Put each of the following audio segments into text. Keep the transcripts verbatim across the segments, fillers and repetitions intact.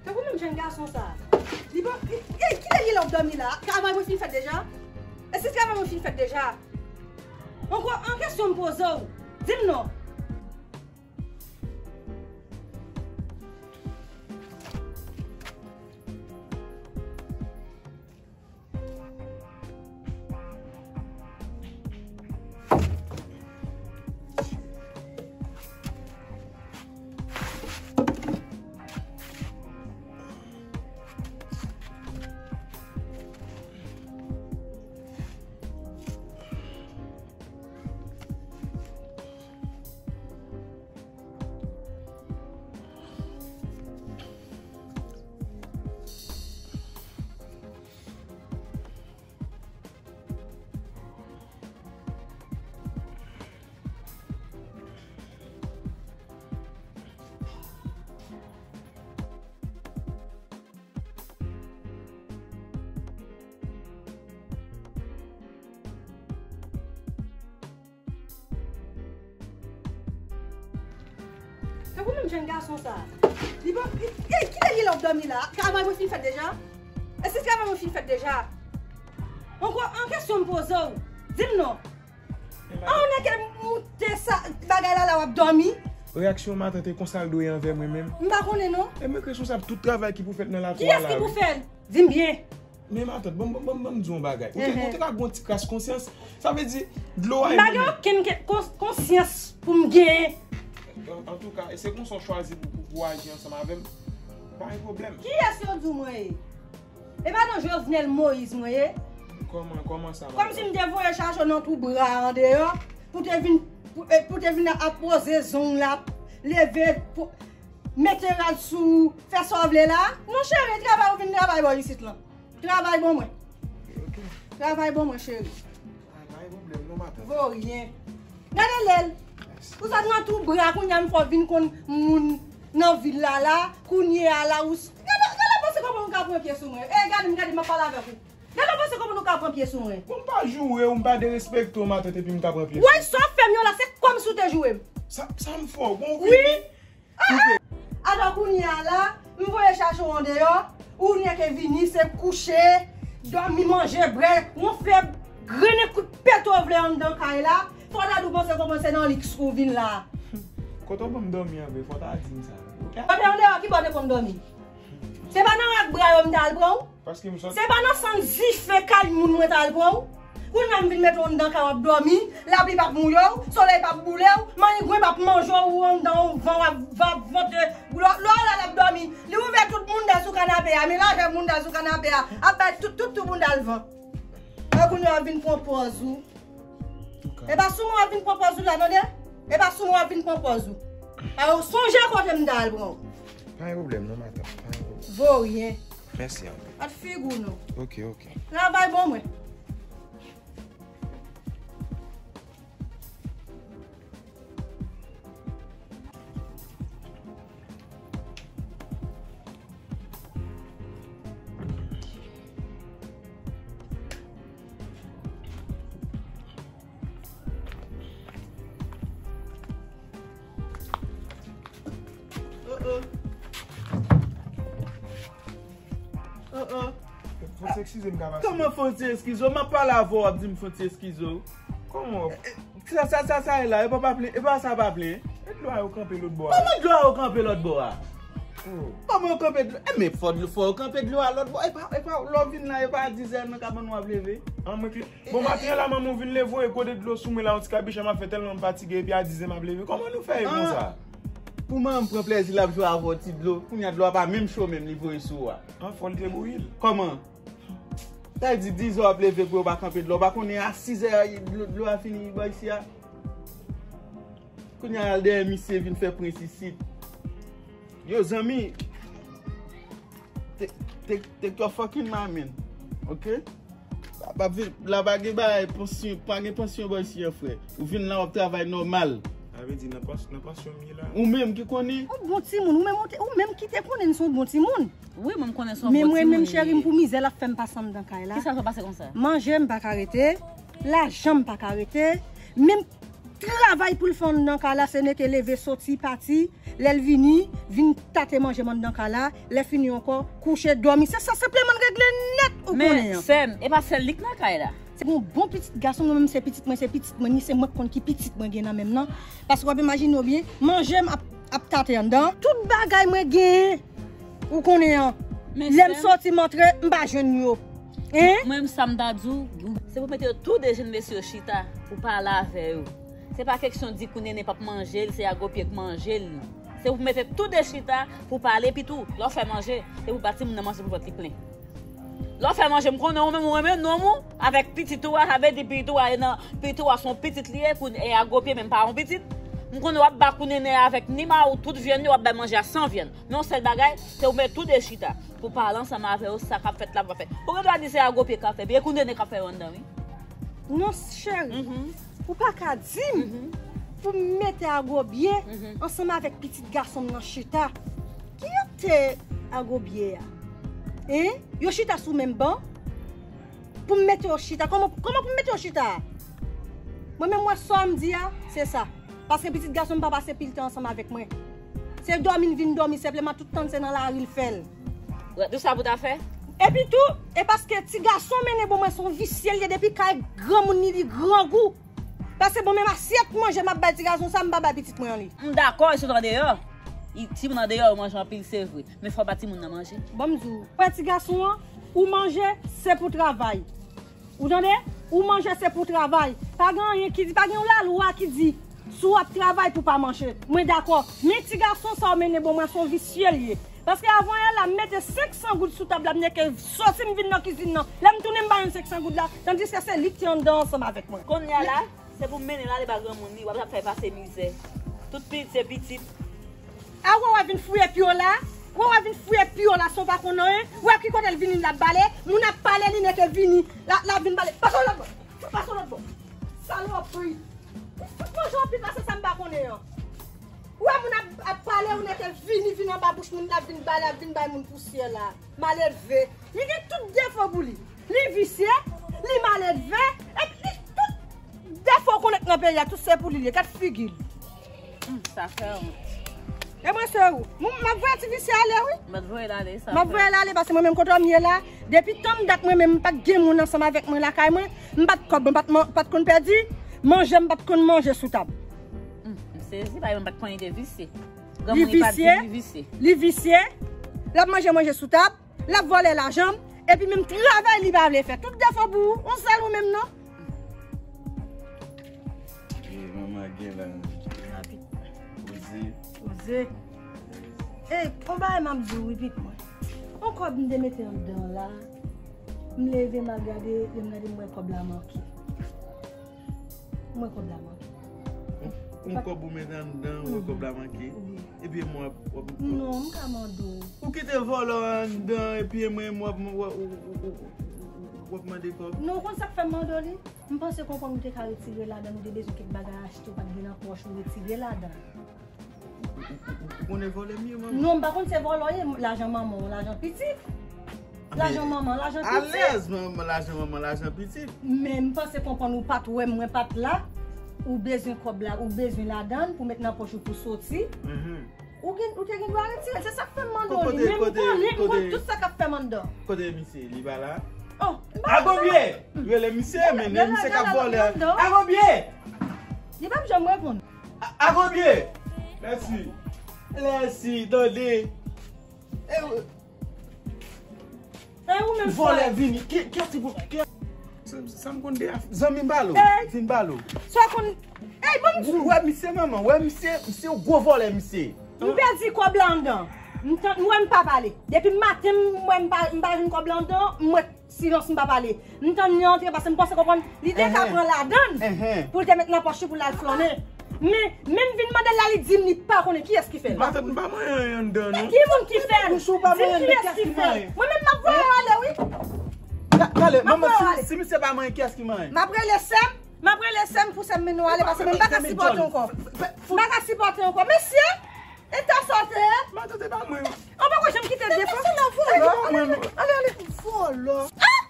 Tankou menm jèn gason sa. Li bon, e, e, kilè li la w ap dòmi la? Travay mwen fin fèt deja? E si travay mwen fin fèt deja? Ankò, an kesyon m poze w, di m non. Tankou menm jèn gason sa. Li bon, e, e, kilè li la w ap dòmi la? Travay mwen fin fèt deja? E si travay mwen fin fèt deja? Ankò, an kesyon m poze w, di m non. An nèg ke moute sa, bagay la la w ap dòmi? Reyaksyon matant e konsa l dwe anvè mwen menm. M pa konnen non. E mwen k responsab tout travay ki pou fèt nan lakou a la wi. Kiyès ki pou fè l? Di m byen. Men matant, ban m, ban m, ban m, ban m di w yon bagay. Ou te, ou te ka gen yon ti kras konsyans. Sa vle di, dlo a e mwen menm. M pa gen okenn ke-, kons-, konsyans pou m genyen. An, antouka, e se konsa w chwazi pou, pou, pou aji ansanm avè m, pa gen pwoblèm. Kiyès yo di w mwen ye? E pa nan Jovenel Moïse mwen ye? Kòman, kòman sa, matant? Kòmsi m te voye chache w nan twou bra a andeyò, pou te vin, pou, e, pou te vin ap poze zong la, leve, pou, mete rad sou ou, fè sa w vle la? Non, cheri, travay ou vin travay bò isit lan. Travay ban mwen. Ok. Travay ban mwen, cheri. Pa gen pwoblèm non, matant. Voryen. Gade lè l. Ou sot nan twou bra, kounye a m fè w vin konn moun nan vil la la, kounye a la ou s-, gade, gade panse kòman nou ka pran pye sou mwen. E gade m, gade m ap pale avèk ou. Gade panse kòman nou ka pran pye sou mwen. Bon, m pa joure w, m pa derespekte w, matant, epi m ka pran pye sou ou. Wè sa w fè m yo la, se kòmsi w te joure m. Sa, sa m fè w, bon, wi. Wi. Ah! Atò kounye a la, m voye chache w andeyò, ou nèke vini, se kouche, dòmi, manje, bwè, wonfle, grennen kout pete w vle anndan kay la, fò w ta dou panse kòman se nan liks ou vin la. Kote w ban m dòmi an vre, fò w ta di m sa. Kote andeyò, ki bò w te konn dòmi? Se pa nan rak bra yo m t al pran w? Paske m sot. Se pa nan sant dife kay moun mwen t al pran w? Kounye a m vin mete w anndan kay w ap dòmi, lapli p ap mouye w, solèy p ap boule w, manyigwen p ap manje w, ou anndan w, van w ap, v ap vante, lò, lò w la l ap dòmi. Li ouvè tout bounda sou kanape a, melaje bounda sou kanape a, ap bay tout, tout, tout bounda l van. E kounye a w ap vin pran pòz ou. E pa sou mwen w ap vin pran pòz ou la, tande? E pa sou mwen w ap vin pran pòz ou. Alò, sonje kote m t al pran w. Pa gen pwoblèm non, matant. Pa gen pwoblèm. Voryen. Mèsi anpil. Bat figi w non. Ok, ok. Travay ban mwen. Oh, oh. Oh, oh. Fò ti eskize m ka pase. Kòman fò ti eskize w? M ap pale avè w, w ap di m fò ti eskize w. Kòman? Sa, sa, sa, sa e la, e pa, pa plen, e pa sa pa plen. E dlo a yo kanpe lòt bò a. Kòman dlo a yo kanpe lòt bò a? Oh. Kòman yo kanpe dlo? E men fò, fò yo kanpe dlo a lòt bò. E pa, e pa, lè w vin la, e pa a dizè nan kabann w ap leve. An mwen kle. Bon, maten an la, manman w vin leve w, e gode dlo sou mwen la, yon ti kabicha m ap fè tèlman m fatige, epi a dizè m ap leve. Kòman nou fè e konsa? Pou manman m pran plèzi l ap jwe avè w ti dlo, kounye a dlo a pa menm cho menm li voye sou ou a. An fò l te bouyi l. Kòman? Sa vle di dizè w ap leve pou yo pa kanpe dlo. Ou pa konnen a sizè dlo, dlo a fini bò isi a? Kounye a al dèyè misye vin fè prens isit. Yo, zanmi, take, take, take your fucking mind, man. Ok? Pa, pa vin, la pa gen bagay, pansyon, pa gen pansyon bò isi an, frè. Ou vin la, w ap travay nòmal. Sa vle di, nan pans-, nan pansyon m ye la. Ou menm ki konnen. Ou bon timoun, ou menm, ou te, ou menm ki te konnen n se yon bon timoun. Wi, mwen m konnen se yon bon timoun li ye. Men mwen menm, cheri m, pou mizè l ap fè m pase anndan kay la. Kisa fè w pase konsa? Manje m pa ka rete, lajan m pa ka rete, menm Travay pou l fè anndan kay la, se nèke leve, soti, pati, lè l vini, vin tate manje m anndan kay la, lè fini ankò, kouche, dòmi. Se sa senpleman n regle nèt, ou konnen an. Men, sè m, e pa sèl li k nan kay la. Se yon bon pitit gason, mwen menm se pitit mwen, se pitit mwen, ni se mwen k konn ki pitit mwen gen nan men m nan. Paske w ap imajine w byen, manje m ap, ap tate anndan. Tout bagay mwen genyen, ou konnen an. Lè m sòti, m antre, m pa jwenn yo. Hein? Mwen menm sa m ta di w, se pou mete yo tou de jèn mesye yo chita, pou pale avè yo. Se pa keksyon di kou nene p ap manje l, se agopye k manje l. Se pou mete tou de chita pou pale, epi tou, lè w fè manje, se pou ba timoun nan manje pou vant li plen. Lè w fè manje, m konnen ou menm ou renmen nonm ou avèk pitit ou a, sa vle di pitit ou a e nan pitit ou a se yon pitit li ye, kou e agopye menm pa yon pitit. M konnen w ap ba kou nene avèk ni mari w tout vyann li, w ap bay manje a san vyann. Men yon sèl bagay, se pou mete tou de chita pou pale ansanm avè yo, sa k ap fèt la pa fèt. Ou gen dwa di se agopye k ap fè, byen kou nene k ap fè yo anndan, wi. Non, cheri. Ou pa ka di m pou m mete agobye ansanm avèk pitit gason m nan chita. Ki yo te agobye a? Hein? Yo chita sou menm ban? Pou m mete yo chita? Kòman, kòman pou m mete yo chita? Mwen menm, mwen sa m di a, se sa. Paske pitit gason m pa pase pil tan ansanm avèk mwen. Se dòmi n vin dòmi senpleman, tout tan se nan lari l fè l. Ou di sa pou ta fè? Epi tou, e paske ti gason mennen bon mwen se yon visye l ye, depi kay granmoun li, li grangou. Paske bon, menm asyèt manje m ap bay ti gason sa, m pa bay pitit mwen an li. M dakò, e sot andeyò. I- Timoun andeyò yo manje anpil, se vre. Men fò w ba timoun nan manje. Ban m di w, wè ti gason an, ou manje, se pou travay. Ou tande? Ou manje, se pou travay. Pa gen anyen ki di, pa gen yon lalwa ki di, si w ap travay pou pa manje. Mwen dakò. Men ti gason sa w mennen bon mwen, se yon visye l ye. Paske avan yè la, m mete senk san goud sou tab la, m nèke soti m vin nan kizin nan. Lè m tounen, m ba yon senk san goud la, tandiske se li ki te anndan ansanm avèk mwen. Kounye a la, se pou m mennen l ale ba granmoun li, w ap fè pase mizè. Tout pitit se pitit. A wè, wè vin fouye pye w la. Wè, wè vin fouye pye w la san w pa konn anyen. Wè ki kote l vini l ap bale. Moun ap pale, li nèke vini. La, la vin bale. Pase w lòt bò. Pase w lòt bò. Salopri. Ou fout manje yon pi pase sa m pa konnen an. Ou wè moun ap, ap pale, ou nèke vini, vin anba bouch moun, l ap vin bale, ap vin bay moun pousyè la. Maledve. Li gen tout defo pou li. Li visye, li maledve, epi li tout defo w konnen k nan peyi a, tout se pou li l ye, gad figi l. Hum, sa fè wont. E mwen se ou. Mwen, m ap voye ti visye ale, wi. M ap voye l ale, sa fè. M ap voye l ale, paske mwen menm kote m ye la, depi tann dat mwen menm, m pa t gen moun ansanm avèk mwen lakay mwen, m pa t kòb, mwen pa t man- pa t konn pèdi, manje m pa t konn manje sou tab. Hum, m sezi, pa yon pa t konn ide visye. Li visye, li visye. Li visye, l ap manje manje sou tab, l ap vòlè lajan m, epi menm travay li pa vle fè. Tout defo pou ou, yon sèl ou menm non. E manman gen la. Oze. Oze. E, on bagay m ap di w, wi, pitit mwen. On kòb m te mete anndan la, m leve, m al gade, lè m gade, m wè kòb la manke. M wè kòb la manke. On kòb ou mete anndan, ou wè kòb la manke. Wi. Epi mwen w ap, w ap. Non, m ka mande w. Ou kite vòlò anndan, epi mwen w ap, w ap, w ap mande kòb. Non, ou konn sa k fè m mande w li? M panse konprann ou te ka retire ladan, ou te bezwen kèk bagay achte, ou pa t gen nan pòch, ou retire ladan. Ou konnen vòlè m ye, manman? Non, m pa konn se vòlè w ye, lajan manman w, lajan pitit. Lajan manman, lajan pitit. Alèz, manman, lajan manman, lajan pitit. Men m panse konprann ou pa t wè m, mwen pa t la. Ou bezwen kòb la, ou bezwen ladan l pou met nan pòch ou pou soti. Ou gen, ou te gen dwa retire l, se sa k fè m mande w li. Men m konnen, m konn tout sa k ap fè m anndan. Kote misye, li pa la? Oh, m pa konn. Agobye! Rele misye, men misye k ap vòlè. Agobye! Li p ap janm reponn. A- Agobye! Mèsi. Mèsi, tande. E, e, ou menm vòlè vini. Ki, ki, ki, ki, sa, sa m konn de af- zanmi m pale w. Vin pale w. Sa w konn. Ey, ban m di w. Wè misye manman, wè misye, misye yon gwo vòlè misye. M pèdi kòb la anndan. M tann, m wè m pa pale. Depi maten, m wè m pa, m pa jwenn kòb la anndan, m wè silans, m pa pale. M tann li antre, paske m panse konprann li te ka pran ladan l pou l te met nan pòch li pou l al flannen. Men, men m vin mande l la, li di m li pa konnen kiyès ki fè l. Matant, m pa manyen anyen anndan, non. Men ki moun ki fè l? Di m kiyès ki fè l. Mwen menm, m ap voye w ale, wi. Ka- Kale, manman, si, si misye pa manyen, kiyès ki manyen? M ap rele sè m, m ap rele sè m pou sè m mennen w ale, paske mwen m pa ka sipòte ankò. M pa ka sipòte ankò. Mesye, e ta sa w te ye? Matant, e pa mwen. Ou poko janm kite l defo. Ale, ale, ale. Vòlò. Ah!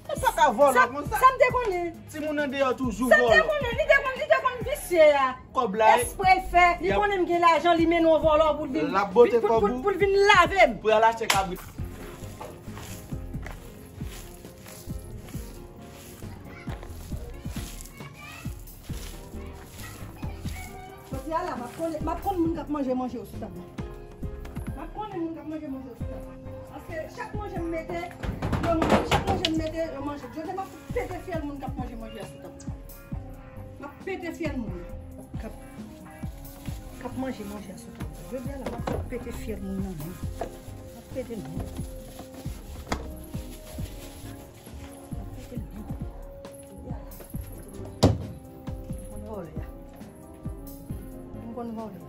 Ou pa ka vòlò konsa. Sa m te konnen. Timoun andeyò toujou vòlò. Sa m te konnen, li te konn, li te konn vis Mesye a, kòb la, espre l fè, li konnen m gen lajan, li mennen yon vòlò pou l vin, pou, pou, pou l vin lave m. Pral achte kabrit. Jodi a la, m ap konn, m ap konn moun k ap manje manje yo sou tab la. M ap konnen moun k ap manje manje yo sou tab la. Paske chak manje m mete, yo manje. Chak manje m mete, yo manje. Jodi a, m ap pete fyèl moun k ap manje manje a sou tab la. M ap pete fyèl moun k ap, k ap manje manje a sou tab la. Jodi a la, m ap pete fyèl moun nan men. M ap pete l. M konn vòlè a. M konn vòlè.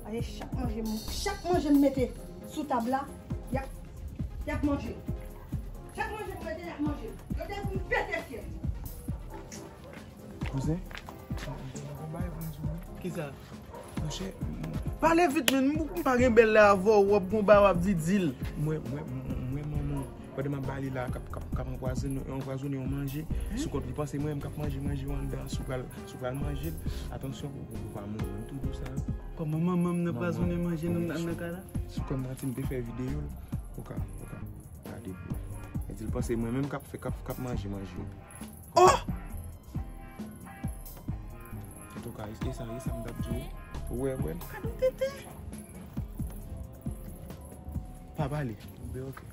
Aye, chak manje m, chak manje m mete sou tab la, y ap, y ap manje. Chak manje m mete, y ap manje. Yo te pou m pete fyèl. Kouzen? Kisa? Monchè, pale vit, men m, m pa gen bèl la avè w, w ap gon bagay w ap di, di l. Mwen, mwen, mwen, manman, pandan m ap ba li la, k ap, k ap, k ap anpwazonnen, anpwazonnen yon manje, sou kont li panse mwen menm k ap manje manje yo anndan, si w pral, si w pral manje l, atansyon pou, pou, pou w pa mouri, m tou di w sa. Kòman manman m nan pwazonnen manje nou nan, nan kay la? Sou kont Martine te fè videyo l, ou ka, ou ka gade pou ou. Li di l panse mwen menm k ap fè, k ap, k ap manje manje yo. Oh! Antouka, e sa, e sa m t ap di w. Ou wè, wè. Gad yon tete. Pa pale. Ben, ok.